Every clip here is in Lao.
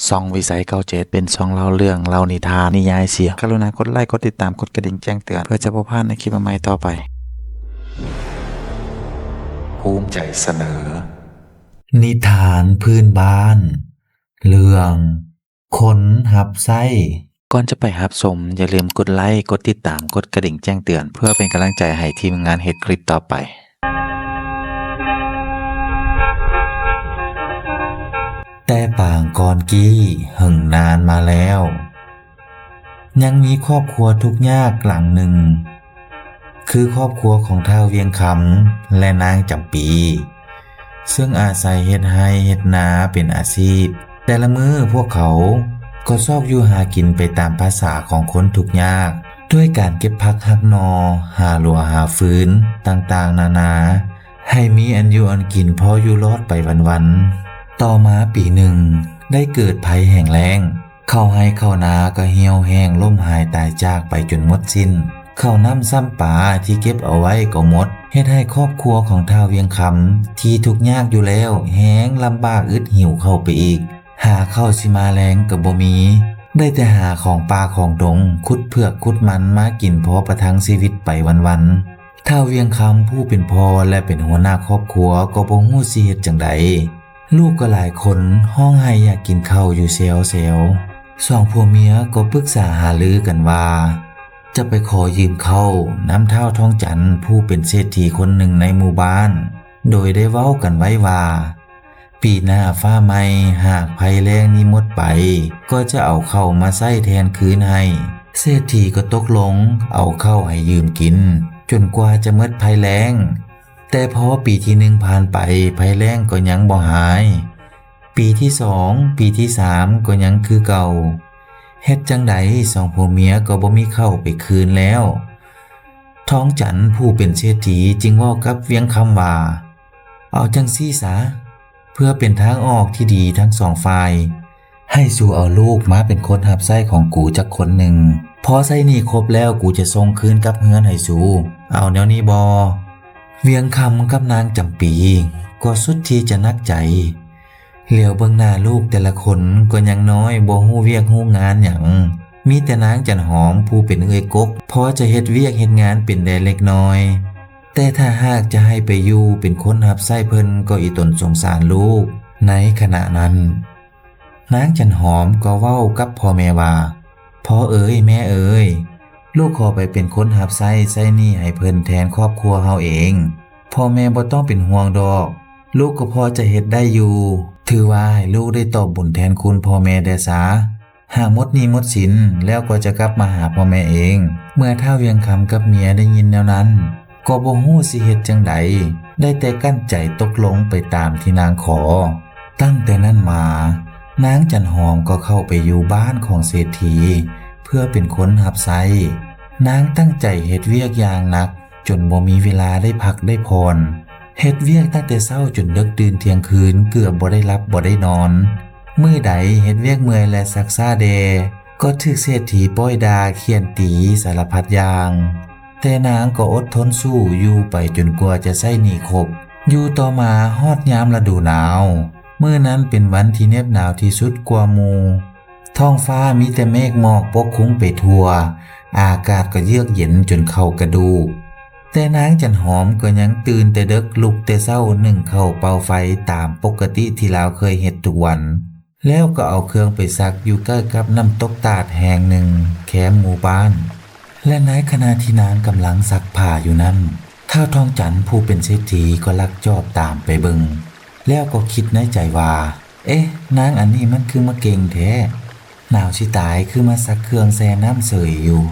ຊ່ອງວິໄສເກົ້າເຈັດ ເປັນຊ່ອງເລົ່າເລື່ອງ, ເລົ່ານິທານ, ນິຍາຍສຽງ. ກະລຸນາກົດໄລ, ກົດຕິດຕາມ, ກົດກະດິ່ງແຈ້ງເຕືອນ ເພື່ອຈະບໍ່ພາດໃນຄລິບໃໝ່ໆຕໍ່ໄປ. ພູມໃຈສະເໜີ ນິທານພື້ນບ້ານ ເລື່ອງ ຄົນຮັບໃຊ້. ກ່ອນຈະໄປຮັບຊົມ, ຢ່າລືມກົດໄລ, ກົດຕິດຕາມ, ກົດກະດິ່ງແຈ້ງເຕືອນ ເພື່ອເປັນກຳລັງໃຈໃຫ້ທີມງານເຮັດຄລິບຕໍ່ໄປ. ແຕ່ປາງກ່ອນກີ້ ເຫິງນານມາແລ້ວ ຍັງມີຄອບຄົວທຸກຍາກຫຼັງໜຶ່ງ ຄືຄອບຄົວຂອງທ້າວວຽງຄຳ ແລະ ນາງຈຳປີ ເຊິ່ງອາໄສເຮັດໄຮ່ເຮັດນາເປັນອາຊີບ. ແຕ່ລະມື້ພວກເຂົາກໍຊອກຢູ່ຫາກິນໄປຕາມພາສາຂອງຄົນທຸກຍາກ ດ້ວຍການເກັບຜັກຫັກໜໍ່, ຫາຫຼົວຫາຟືນຕ່າງໆນານາ ໃຫ້ມີອັນຢູ່ອັນກິນພໍຢູ່ລອດໄປວັນໆ. ຕໍ່ມາປີໜຶ່ງ ໄດ້ເກີດໄພແຫ້ງແລ້ງ, ເຂົ້າໄຮ່ເຂົ້ານາກໍຫ່ຽວແຫ້ງລົ້ມຫາຍຕາຍຈາກໄປຈົນໝົດສິ້ນ. ເຂົ້ານ້ຳຊ້ຳປາທີ່ເກັບເອົາໄວ້ກໍໝົດ, ເຮັດໃຫ້ຄອບຄົວຂອງທ້າວວຽງຄຳທີ່ທຸກຍາກຢູ່ແລ້ວ ແຮ່ງລຳບາກອຶດຫິວເຂົ້າໄປອີກ. ຫາເຂົ້າຊິມາແລງກໍບໍ່ມີ, ໄດ້ແຕ່ຫາຂອງປ່າຂອງດົງ, ຂຸດເຜືອກຂຸດມັນມາກິນພໍປະທັງຊີວິດໄປວັນໆ. ທ້າວວຽງຄຳຜູ້ເປັນພໍ່ ແລະ ເປັນຫົວໜ້າຄອບຄົວກໍບໍ່ຮູ້ຊິເຮັດຈັ່ງໃດ. ລູກກໍຫຼາຍຄົນ ຮ້ອງໄຫ້ຢາກກິນເຂົ້າຢູ່ແຊວໆ. ສອງຜົວເມຍກໍປຶກສາຫາລືກັນວ່າ ຈະໄປຂໍຢືມເຂົ້ານຳທ້າວທອງຈັນ ຜູ້ເປັນເສດຖີຄົນໜຶ່ງໃນໝູ່ບ້ານ, ໂດຍໄດ້ເວົ້າກັນໄວ້ວ່າ ປີໜ້າຟ້າໃໝ່ ຫາກໄພແລ້ງນີ້ໝົດໄປ ກໍຈະເອົາເຂົ້າມາໃຊ້ແທນຄືນໃຫ້. ເສດຖີກໍຕົກລົງເອົາເຂົ້າໃຫ້ຢືມກິນ ຈົນກວ່າຈະໝົດໄພແລ້ງ. ແຕ່ພໍປີທີໜຶ່ງຜ່ານໄປ ໄພແລ້ງກໍຍັງບໍ່ຫາຍ. ປີທີສອງ, ປີທີສາມກໍຍັງຄືເກົ່າ. ເຮັດຈັ່ງໃດສອງຜົວເມຍກໍບໍ່ມີເຂົ້າໄປຄືນແລ້ວ. ທອງຈັນຜູ້ເປັນເສດຖີຈຶ່ງເວົ້າກັບວຽງຄຳວ່າ ເອົາຈັ່ງຊີ້ສາ, ເພື່ອເປັນທາງອອກທີ່ດີທັງສອງຝ່າຍ, ໃຫ້ສູເອົາລູກມາເປັນຄົນຮັບໃຊ້ຂອງກູຈັກຄົນໜຶ່ງ. ພໍໃຊ້ໜີ້ຄົບແລ້ວ ກູຈະສົ່ງຄືນກັບເຮືອນໃຫ້ສູ. ເອົາແນວນີ້ບໍ່? ວຽງຄຳກັບນາງຈຳປີກໍສຸດທີ່ຈະໜັກໃຈ. ຫຼຽວເບິ່ງໜ້າລູກແຕ່ລະຄົນກໍຍັງນ້ອຍ ບໍ່ຮູ້ວຽກຮູ້ງານຫຍັງ. ມີແຕ່ນາງຈັນຫອມຜູ້ເປັນເອື້ອຍກົກ ພໍຈະເຮັດວຽກເຮັດງານເປັນແດ່ເລັກນ້ອຍ. ແຕ່ຖ້າຫາກຈະໃຫ້ໄປຢູ່ເປັນຄົນຮັບໃຊ້ເພິ່ນກໍອີຕົນສົງສານລູກ. ໃນຂະນະນັ້ນ ນາງຈັນຫອມກໍເວົ້າກັບພໍ່ແມ່ວ່າ ພໍ່ເອີຍ ແມ່ເອີຍ, ລູກຂໍໄປເປັນຄົນຮັບໃຊ້ ໃຊ້ໜີ້ໃຫ້ເພິ່ນແທນຄອບຄົວເຮົາເອງ. ພໍ່ແມ່ບໍ່ຕ້ອງເປັນຫ່ວງດອກ, ລູກກໍພໍຈະເຮັດໄດ້ຢູ່. ຖືວ່າໃຫ້ລູກໄດ້ຕອບບຸນແທນຄຸນພໍ່ແມ່ແດ່ຊາ. ຫາໝົດໜີ້ໝົດສິນແລ້ວກໍຈະກັບມາຫາພໍ່ແມ່ເອງ. ເມື່ອທ້າວວຽງຄຳກັບເມຍໄດ້ຍິນແນວນັ້ນ ກໍບໍ່ຮູ້ຊິເຮັດຈັ່ງໃດ, ໄດ້ແຕ່ກັ້ນໃຈຕົກລົງໄປຕາມທີ່ນາງຂໍ. ຕັ້ງແຕ່ນັ້ນມາ, ນາງຈັນຫອມກໍເຂົ້າໄປຢູ່ບ້ານຂອງເສດຖີ ເພື່ອເປັນຄົນຮັບໃຊ້. ນາງຕັ້ງໃຈເຮັດວຽກຢ່າງໜັກ ຈົນບໍ່ມີເວລາໄດ້ພັກໄດ້ຜ່ອນ. ເຮັດວຽກຕັ້ງແຕ່ເຊົ້າຈົນເດິກຕື່ນທ່ຽງຄືນ, ເກືອບບໍ່ໄດ້ຫຼັບບໍ່ໄດ້ນອນ. ມື້ໃດເຮັດວຽກເມື່ອຍ ແລະ ຊັກຊ້າແດ່, ກໍຖືກເສດຖີປ້ອຍດ່າ, ຂຽນຕີສາລະພັດຢ່າງ. ແຕ່ນາງກໍອົດທົນສູ້ຢູ່ໄປຈົນກວ່າຈະໃຊ້ໜີ້ຄົບ. ຢູ່ຕໍ່ມາຮອດຍາມລະດູໜາວ, ມື້ນັ້ນເປັນວັນທີ່ເໜັບໜາວທີ່ສຸດກວ່າໝູ່. ທ້ອງຟ້າມີແຕ່ເມກໝອກປົກຄຸມໄປທົ່ວ, ອາກາດກໍເຍືອກເຢັນຈົນເຂົ້າກະດູກ. ແຕ່ນາງຈັນຫອມກໍຍັງຕື່ນແຕ່ເດິກ, ລຸກແຕ່ເຊົ້າ, ໜຶ້ງເຂົ້າເປົ່າໄຟຕາມປົກກະຕິທີ່ລາວເຄີຍເຮັດທຸກວັນ. ແລ້ວກໍເອົາເຄື່ອງໄປຊັກຢູ່ໃກ້ກັບນ້ຳຕົກຕາດແຫ່ງໜຶ່ງແຄມໝູ່ບ້ານ. ແລະ ໃນຂະນະທີ່ນາງກຳລັງຊັກຜ້າຢູ່ນັ້ນ, ທ້າວທອງຈັນຜູ້ເປັນເສດຖີກໍລັກຈອບຕາມໄປເບິ່ງ, ແລ້ວກໍຄິດໃນໃຈວ່າ ເອະ ນາງອັນນີ້ມັນຄືມາເກັ່ງແທ້, ໜາວຊິຕາຍ ຄືມາຊັກເຄື່ອງແຊ່ນ້ຳເສີຍຢູ່,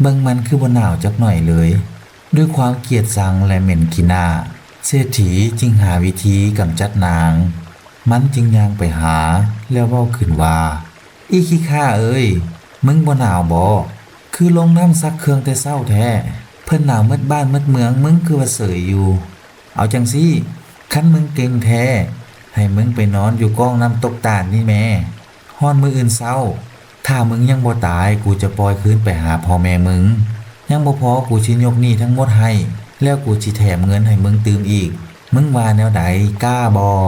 ເບິ່ງມັນຄືບໍ່ໜາວຈັກໜ້ອຍເລີຍ. ດ້ວຍຄວາມກຽດຊັງ ແລະ ເໝັນຂີ້ໜ້າ, ເສດຖີຈຶ່ງຫາວິທີກຳຈັດນາງ. ມັນຈຶ່ງຍ່າງໄປຫາ ແລ້ວເວົ້າຂຶ້ນວ່າ ອີຂີ້ຂ້າເອີຍ, ມຶງບໍ່ໜາວບໍ? ຄືລົງນ້ຳຊັກເຄື່ອງແຕ່ເຊົ້າແທ້. ເພິ່ນໜາວໝົດບ້ານໝົດເມືອງ, ມຶງຄືວ່າເສີຍຢູ່. ເອົາຈັ່ງຊີ້, ຄັນມຶງເກັ່ງແທ້, ໃຫ້ມຶງໄປນອນຢູ່ກ້ອງນ້ຳຕົກຕາດນີ້ແມ້. ຮອດມື້ອື່ນເຊົ້າ, ຖ້າມຶງຍັງບໍ່ຕາຍ, ກູຈະປ່ອຍຄືນໄປຫາພໍ່ແມ່ມຶງ. ຍັງບໍ່ພໍ, ກູຊິຍົກໜີ້ທັງໝົດໃຫ້, ແລ້ວກູຊິແຖມເງິນໃຫ້ມຶງຕື່ມອີກ. ມຶງວ່າແນວໃດ, ກ້າບໍ່?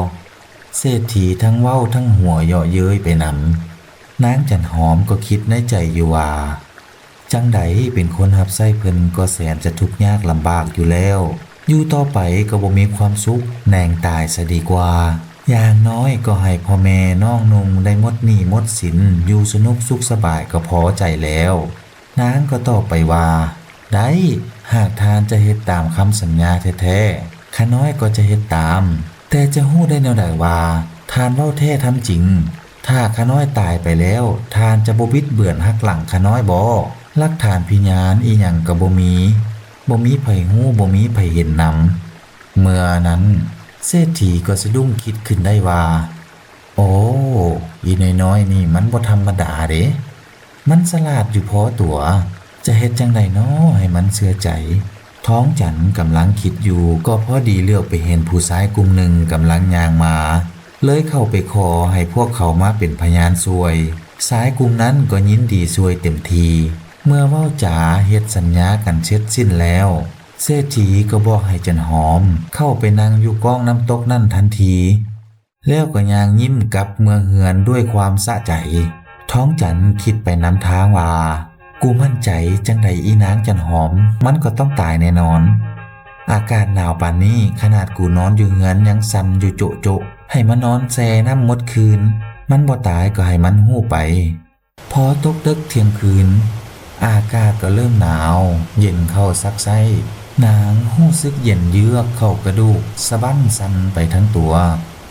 ເສດຖີທັງເວົ້າທັງຫົວເຍາະເຍີ້ຍໄປນຳ. ນາງຈັນຫອມກໍຄິດໃນໃຈຢູ່ວ່າ ຈັ່ງໃດເປັນຄົນຮັບໃຊ້ເພິ່ນກໍແສນຈະທຸກຍາກລຳບາກຢູ່ແລ້ວ, ຢູ່ຕໍ່ໄປກໍບໍ່ມີຄວາມສຸກ, ແໜງຕາຍຊະດີກວ່າ. ຢ່າງນ້ອຍກໍໃຫ້ພໍ່ແມ່ນ້ອງນຸ່ງໄດ້ໝົດໜີ້ໝົດສິນ, ຢູ່ສະໜຸກສຸກສະບາຍກໍພໍໃຈແລ້ວ. ນາງກໍຕອບໄປວ່າ ໄດ້, ຫາກທ່ານຈະເຮັດຕາມຄຳສັນຍາແທ້ໆ, ຂ້ານ້ອຍກໍຈະເຮັດຕາມ. ແຕ່ຈະຮູ້ໄດ້ແນວໃດວ່າທ່ານເວົ້າແທ້ທຳຈິງ? ຖ້າຂ້ານ້ອຍຕາຍໄປແລ້ວ, ທ່ານຈະບໍ່ບິດເບືອນຫັກຫຼັງຂ້ານ້ອຍບໍ? ຫຼັກຖານພະຍານອີ່ຫຍັງກໍບໍ່ມີ, ບໍ່ມີໃຜຮູ້, ບໍ່ມີໃຜເຫັນນຳ. ເມື່ອນັ້ນເສດຖີກໍສະດຸ້ງຄິດຂຶ້ນໄດ້ວ່າ ໂອ້ ອີນ້ອຍໆນີ້ມັນບໍ່ທຳມະດາເດ້. ມັນສະຫຼາດຢູ່ພໍຕົວ, ຈະເຮັດຈັ່ງໃດນໍໃຫ້ມັນເຊື່ອໃຈ? ທອງຈັນກຳລັງຄິດຢູ່, ກໍພໍດີເຫຼືອໄປເຫັນຜູ້ຊາຍກຸ່ມໜຶ່ງກຳລັງຍ່າງມາ, ເລີຍເຂົ້າໄປຂໍໃຫ້ພວກເຂົາມາເປັນພະຍານຊ່ວຍ. ຊາຍກຸ່ມນັ້ນກໍຍິນດີຊ່ວຍເຕັມທີ່. ເມື່ອເວົ້າຈາເຮັດສັນຍາກັນເສັດສິ້ນແລ້ວ, ເສດຖີກໍບອກໃຫ້ຈັນຫອມເຂົ້າໄປນັ່ງຢູ່ກ້ອງນ້ຳຕົກນັ້ນທັນທີ. ແລ້ວກໍຍ່າງຍິ້ມກັບເມືອເຮືອນດ້ວຍຄວາມສະໃຈ. ທອງຈັນຄິດໄປນຳທາງວ່າ ກູໝັ້ນໃຈຈັ່ງໃດອີນາງຈັນຫອມມັນກໍຕ້ອງຕາຍແນ່ນອນ. ອາກາດໜາວປານນີ້ ຂະໜາດກູນອນຢູ່ເຮືອນຍັງສັ່ນຢູ່ໂຈະໆ, ໃຫ້ມານອນແຊ່ນ້ຳໝົດຄືນ, ມັນບໍ່ຕາຍກໍໃຫ້ມັນຮູ້ໄປ. ພໍຕົກເດິກທ່ຽງຄືນ, ອາກາດກໍເລີ່ມໜາວເຢັນເຂົ້າຊັກໄສ້. ນາງຮູ້ສຶກເຢັນເຢືອກເຂົ້າກະດູກ, ສະບັ້ນສັ່ນໄປທັງຕົວ,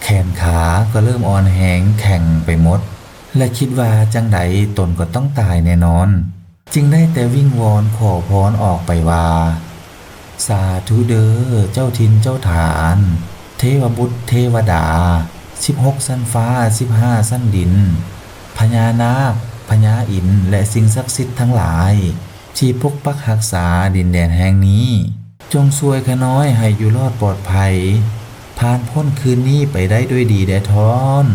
ແຂນຂາກໍເລີ່ມອ່ອນແຮງແຂງໄປໝົດ ແລະ ຄິດວ່າຈັ່ງໃດຕົນກໍຕ້ອງຕາຍແນ່ນອນ, ຈຶ່ງໄດ້ແຕ່ວິງວອນຂໍພອນອອກໄປວ່າ ສາທຸເດີ ເຈົ້າຖິ່ນເຈົ້າຖານ, ເທວະບຸດເທວະດາ, ສິບຫົກຊັ້ນຟ້າ, ສິບຫ້າຊັ້ນດິນ, ພະຍານາກ, ພະຍາອິນ ແລະ ສິ່ງສັກສິດທັງຫຼາຍ ທີ່ປົກປັກຮັກສາດິນແດນແຫ່ງນີ້, ຈົ່ງຊ່ວຍຂ້ານ້ອຍໃຫ້ຢູ່ລອດປອດໄພ, ຜ່ານພົ້ນຄືນນີ້ໄປໄດ້ດ້ວຍດີແດ່ທ້ອນ.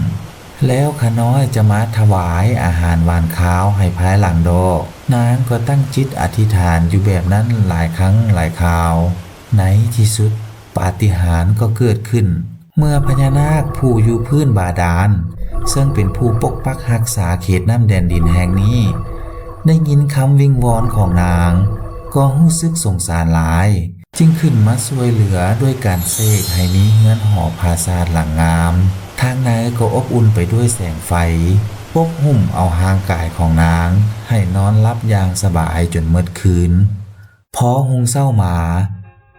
ແລ້ວຂ້ານ້ອຍຈະມາຖວາຍອາຫານຫວານຄາວໃຫ້ພາຍຫຼັງດອກ. ນາງກໍຕັ້ງຈິດອະທິຖານຢູ່ແບບນັ້ນຫຼາຍຄັ້ງຫຼາຍຄາວ. ໃນທີ່ສຸດ ປາຕິຫານກໍເກີດຂຶ້ນ ເມື່ອພະຍານາກຜູ້ຢູ່ພື້ນບາດານ ເຊິ່ງເປັນຜູ້ປົກປັກຮັກສາເຂດນ້ຳແດນດິນແຫ່ງນີ້ ໄດ້ຍິນຄຳວິງວອນຂອງນາງ ກໍຮູ້ສຶກສົງສານຫຼາຍ ຈຶ່ງຂຶ້ນມາຊ່ວຍເຫຼືອດ້ວຍການເສກໃຫ້ມີເຮືອນຫໍປາສາດຫຼັງງາມ, ທາງໃນກໍອົບອຸ່ນໄປດ້ວຍແສງໄຟ, ປົກຫຸ້ມເອົາຮ່າງກາຍຂອງນາງໃຫ້ນອນຫຼັບຢ່າງສະບາຍຈົນໝົດຄືນ. ພໍຮຸ່ງເຊົ້າມາ,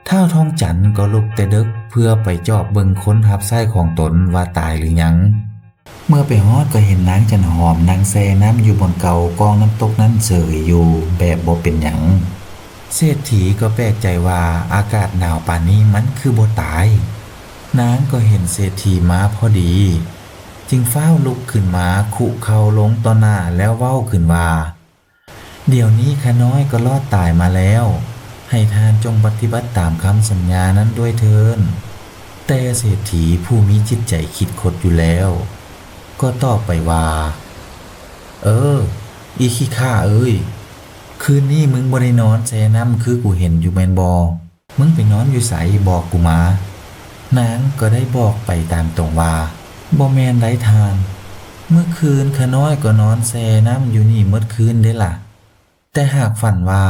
ທ້າວທອງຈັນກໍລຸກແຕ່ເດິກເພື່ອໄປຈອບເບິ່ງຄົນຮັບໃຊ້ຂອງຕົນວ່າຕາຍຫຼືຍັງ. ເມື່ອໄປຮອດກໍເຫັນນາງຈັນຫອມນັ່ງແຊ່ນ້ຳຢູ່ບ່ອນເກົ່າກ້ອງນ້ຳຕົກນັ້ນເສີຍຢູ່ແບບບໍ່ເປັນຫຍັງ. ເສດຖີກໍແປກໃຈວ່າອາກາດໜາວປານນີ້ມັນຄືບໍ່ຕາຍ. ນາງກໍເຫັນເສດຖີມາພໍດີ, ຈຶ່ງຟ້າວລຸກຂຶ້ນມາຄຸເຂົ່າລົງຕໍ່ໜ້າແລ້ວເວົ້າຂຶ້ນວ່າ ດຽວນີ້ຂ້ານ້ອຍກໍລອດຕາຍມາແລ້ວ, ໃຫ້ທ່ານຈົ່ງປະຕິບັດຕາມຄຳສັນຍານັ້ນດ້ວຍເທີ້ນ. ແຕ່ເສດຖີຜູ້ມີຈິດໃຈຄິດຄົດຢູ່ແລ້ວ ກໍຕອບໄປວ່າ ເອີ ອີຂີ້ຂ້າເອີຍ, ຄືນນີ້ມຶງບໍ່ໄດ້ນອນແຊ່ນ້ຳຄືກູເຫັນຢູ່ແມ່ນບໍ່? ມຶງໄປນອນຢູ່ໃສ? ບອກກູມາ. ນາງກໍໄດ້ບອກໄປຕາມຕົງວ່າ ບໍ່ແມ່ນໃດທ່ານ, ມື້ຄືນຂ້ານ້ອຍກໍນອນແຊ່ນ້ຳຢູ່ນີ້ໝົດຄືນເດ້ລະ. ແຕ່ຫາກຝັນວ່າ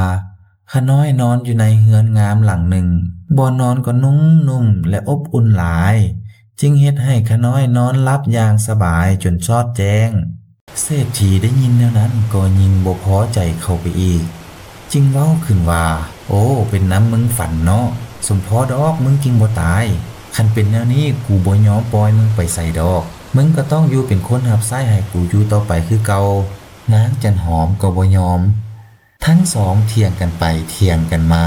ຂ້ານ້ອຍນອນຢູ່ໃນເຮືອນງາມຫຼັງໜຶ່ງ, ບ່ອນນອນກໍນຸ້ມນຸ້ມ ແລະ ອົບອຸ່ນຫຼາຍ, ຈຶ່ງເຮັດໃຫ້ຂ້ານ້ອຍນອນຫຼັບຢ່າງສະບາຍຈົນຊອດແຈ້ງ. ເສດຖີໄດ້ຍິນແນວນັ້ນກໍຍິ່ງບໍ່ພໍໃຈເຂົ້າໄປອີກ, ຈຶ່ງເວົ້າຂຶ້ນວ່າ ໂອ້ ເປັນນຳມຶງຝັນເນາະ, ສົມພໍດອກມຶງຈຶ່ງບໍ່ຕາຍ. ຄັນເປັນແນວນີ້ ກູບໍ່ຍອມປ່ອຍມຶງໄປໃສດອກ, ມຶງກໍຕ້ອງຢູ່ເປັນຄົນຮັບໃຊ້ໃຫ້ກູຢູ່ຕໍ່ໄປຄືເກົ່າ. ນາງຈັນຫອມກໍບໍ່ຍອມ. ທັງສອງຖຽງກັນໄປຖຽງກັນມາ,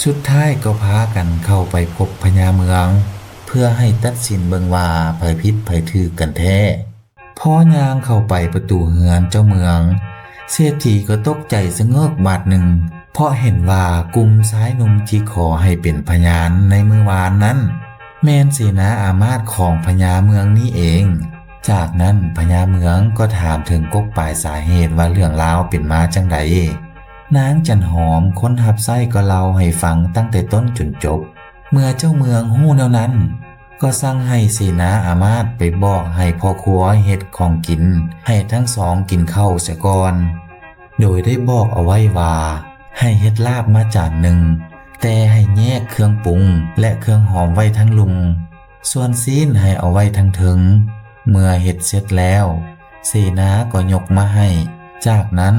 ສຸດທ້າຍກໍພາກັນເຂົ້າໄປພົບພະຍາເມືອງ ເພື່ອໃຫ້ຕັດສິນເບິ່ງວ່າໃຜຜິດໃຜຖືກກັນແທ້. ພໍຍ່າງເຂົ້າໄປປະຕູເຮືອນເຈົ້າເມືອງ, ເສດຖີກໍຕົກໃຈສະເງີກບາດໜຶ່ງ, ເພາະເຫັນວ່າກຸ່ມຊາຍໜຸ່ມທີ່ຂໍໃຫ້ເປັນພະຍານໃນມື້ວານນັ້ນ ແມ່ນເສນາອາມາດຂອງພະຍາເມືອງນີ້ເອງ. ຈາກນັ້ນພະຍາເມືອງກໍຖາມເຖິງກົກປາຍສາເຫດວ່າເລື່ອງລາວເປັນມາຈັ່ງໃດ. ນາງຈັນຫອມຄົນຮັບໃຊ້ກໍເລົ່າໃຫ້ຟັງຕັ້ງແຕ່ຕົ້ນຈົນຈົບ. ເມື່ອເຈົ້າເມືອງຮູ້ແນວນັ້ນ, ກໍສັ່ງໃຫ້ເສນາອາມາດໄປບອກໃຫ້ພໍ່ຄົວເຮັດຂອງກິນໃຫ້ທັງສອງກິນເຂົ້າເສຍກ່ອນ ໂດຍໄດ້ບອກເອົາໄວ້ວ່າ ໃຫ້ເຮັດລາບມາຈານໜຶ່ງ, ແຕ່ໃຫ້ແຍກເຄື່ອງປຸງ ແລະ ເຄື່ອງຫອມໄວ້ທາງລຸ່ມ, ສ່ວນຊີ້ນໃຫ້ເອົາໄວ້ທາງເທິງ. ເມື່ອເຮັດເສັດແລ້ວ, ເສນາກໍຍົກມາໃຫ້. ຈາກນັ້ນ,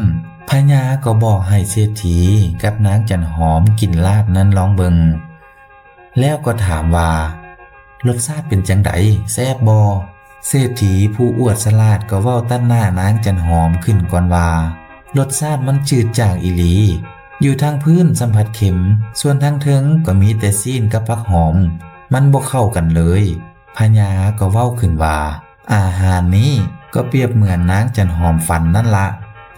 ພະຍາກໍບອກໃຫ້ເສດຖີກັບນາງຈັນຫອມກິນລາບນັ້ນລອງເບິ່ງ, ແລ້ວກໍຖາມວ່າ, ລົດຊາດເປັນຈັ່ງໃດ? ແຊບບໍ່? ເສດຖີຜູ້ອວດສະຫຼາດກໍເວົ້າຕັດໜ້ານາງຈັນຫອມຂຶ້ນກ່ອນວ່າ, ລົດຊາດມັນຈືດຈາງອີ່ຫຼີ, ຢູ່ທາງພື້ນສຳຜັດເຄັມ, ສ່ວນທາງເທິງກໍມີແຕ່ຊີ້ນກັບຜັກຫອມ, ມັນບໍ່ເຂົ້າກັນເລີຍ. ພະຍາກໍເວົ້າຂຶ້ນວ່າ, ອາຫານນີ້ກໍປຽບເໝືອນນາງຈັນຫອມຝັນນັ້ນລະ,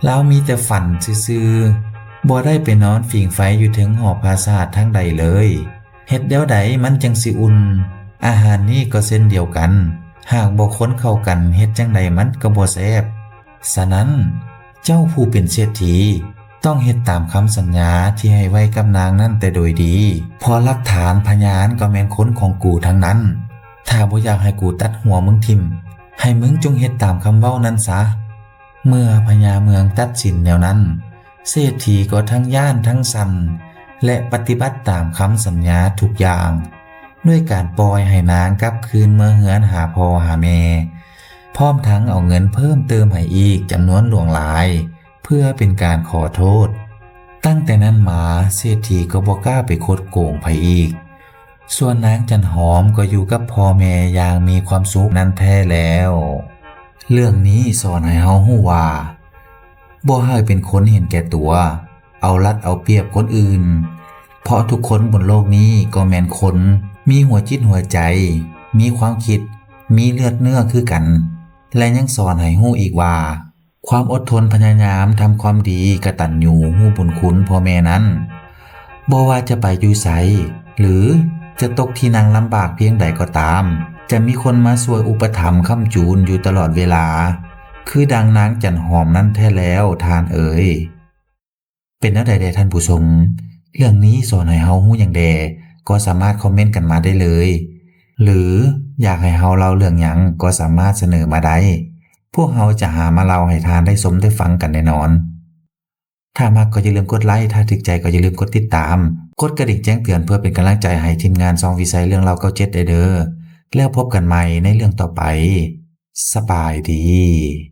ລາວມີແຕ່ຝັນຊື່ໆ, ບໍ່ໄດ້ໄປນອນຝີງໄຟຢູ່ເທິງຫໍປາສາດທາງໃດເລີຍ. ເຮັດແນວໃດມັນຈັ່ງຊິອຸ່ນ? ອາຫານນີ້ກໍເຊັ່ນດຽວກັນ, ຫາກບໍ່ຄົນເຂົ້າກັນ ເຮັດຈັ່ງໃດມັນກໍບໍ່ແຊບ. ສະນັ້ນ, ເຈົ້າຜູ້ເປັນເສດຖີ ຕ້ອງເຮັດຕາມຄຳສັນຍາທີ່ໃຫ້ໄວ້ກັບນາງນັ້ນແຕ່ໂດຍດີ, ເພາະຫຼັກຖານພະຍານກໍແມ່ນຄົນຂອງກູທັງນັ້ນ. ຖ້າບໍ່ຢາກໃຫ້ກູຕັດຫົວມຶງຖິ້ມ, ໃຫ້ມຶງຈົ່ງເຮັດຕາມຄຳເວົ້ານັ້ນຊະ. ເມື່ອພະຍາເມືອງຕັດສິນແນວນັ້ນ, ເສດຖີກໍທັງຢ້ານທັງສັ່ນ ແລະ ປະຕິບັດຕາມຄຳສັນຍາທຸກຢ່າງ, ດ້ວຍການປ່ອຍໃຫ້ນາງກັບຄືນເມືອເຮືອນຫາພໍ່ຫາແມ່, ພ້ອມທັງເອົາເງິນເພີ່ມເຕີມໃຫ້ອີກຈຳນວນຫຼວງຫຼາຍ ເພື່ອເປັນການຂໍໂທດ. ຕັ້ງແຕ່ນັ້ນມາ, ເສດຖີກໍບໍ່ກ້າໄປຄົດໂກງໃຜອີກ. ສ່ວນນາງຈັນຫອມກໍຢູ່ກັບພໍ່ແມ່ຢ່າງມີຄວາມສຸກນັ້ນແທ້ແລ້ວ. ເລື່ອງນີ້ສອນໃຫ້ເຮົາຮູ້ວ່າ ບໍ່ໃຫ້ເປັນຄົນເຫັນແກ່ຕົວ, ເອົາລັດເອົາປຽບຄົນອື່ນ, ເພາະທຸກຄົນບົນໂລກນີ້ກໍແມ່ນຄົນ, ມີຫົວຈິດຫົວໃຈ, ມີຄວາມຄິດ, ມີເລືອດເນື້ອຄືກັນ. ແລະ ຍັງສອນໃຫ້ຮູ້ອີກວ່າ ຄວາມອົດທົນພະຍາຍາມທຳຄວາມດີ, ກະຕັນຍູຮູ້ບຸນຄຸນພໍ່ແມ່ນັ້ນ, ບໍ່ວ່າຈະໄປຢູ່ໃສ ຫຼື ຈະຕົກທີ່ນັ່ງລຳບາກພຽງໃດກໍຕາມ, ຈະມີຄົນມາຊ່ວຍອຸປະຖຳຄ້ຳຈູນຢູ່ຕະຫຼອດເວລາ, ຄືດັ່ງນາງຈັນຫອມນັ້ນແທ້ແລ້ວທ່ານເອີຍ. ເປັນແນວໃດແດ່ທ່ານຜູ້ຊົມ? ເລື່ອງນີ້ສອນໃຫ້ເຮົາຮູ້ຫຍັງແດ່? ກໍສາມາດຄອມເມັນກັນມາໄດ້ເລີຍ ຫຼື ຢາກໃຫ້ເຮົາເລົ່າເລື່ອງຫຍັງກໍສາມາດສະເໜີມາໄດ້. ພວກເຮົາຈະຫາມາເລົ່າໃຫ້ທ່ານໄດ້ຊົມໄດ້ຟັງກັນແນ່ນອນ. ຖ້າມັກກໍຢ່າລືມກົດໄລ, ຖ້າຖືກໃຈກໍຢ່າລືມກົດຕິດຕາມ, ກົດກະດິ່ງແຈ້ງເຕືອນເພື່ອເປັນກຳລັງໃຈໃຫ້ທີມງານຊ່ອງວິໄຊເລື່ອງເລົ່າເກົ້າເຈັດໄດ້ເດີ້. ແລ້ວພົບກັນໃໝ່ໃນເລື່ອງຕໍ່ໄປ. ສະບາຍດີ.